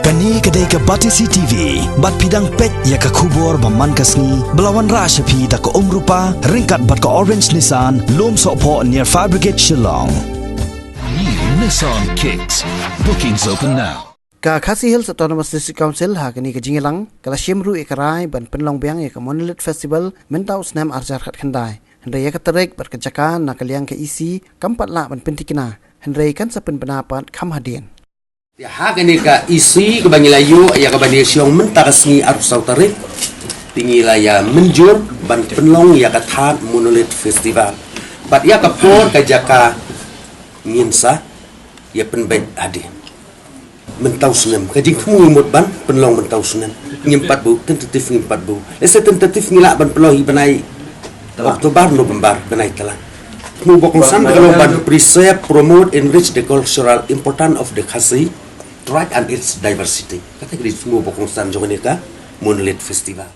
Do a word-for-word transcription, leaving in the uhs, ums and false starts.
Kane ka dei ka Batesi T V, bad phi dang peit ïa ka khubor ba man ka sngi, ba la wanrah sha phi da ka Umrupa, ryngkat bad ka Orange Nissan, Lumsohphoh near Fire Brigade Shillong. New Nissan Kicks. Bookings open now. Ka Khasi Hills Autonomous District Council ha kane ka jingïalang, ka la shim ruh ïa ka rai ban pynlong biang ïa ka Monolith Festival mynta u snem ar hajar khatkhyndai. Hynrei ïa ka tarik bad ka jaka na ka liang ka E C kam pat lah ban pyntikna, hynrei kan sa pynbna pat kham hadien. Te ha kane ka E C kaba ngi la ïoh ïa kaba ngi shong mynta ka sngi arphew saw tarik, te ngi la ïa mynjur ban pynlong ïa ka thad Monolith Festival. Bad ïa ka por, ka jaka ngin sa ïa pynbeit hadien. Mynta u snem, ka jingthmu ngi mut ban pynlong mynta u snem. Ngim pat buh, tentative ngim pat buh. Lehse tentative ngi lah ban pynlong hi bnai October, November, bnai Tlang. Thmu ba kongsan ka long ban preserve, promote, enrich the cultural importance of the Khasi tribe and its diversity. Kata ka dei thmu ba kongsan jong kane ka Monolith Festival.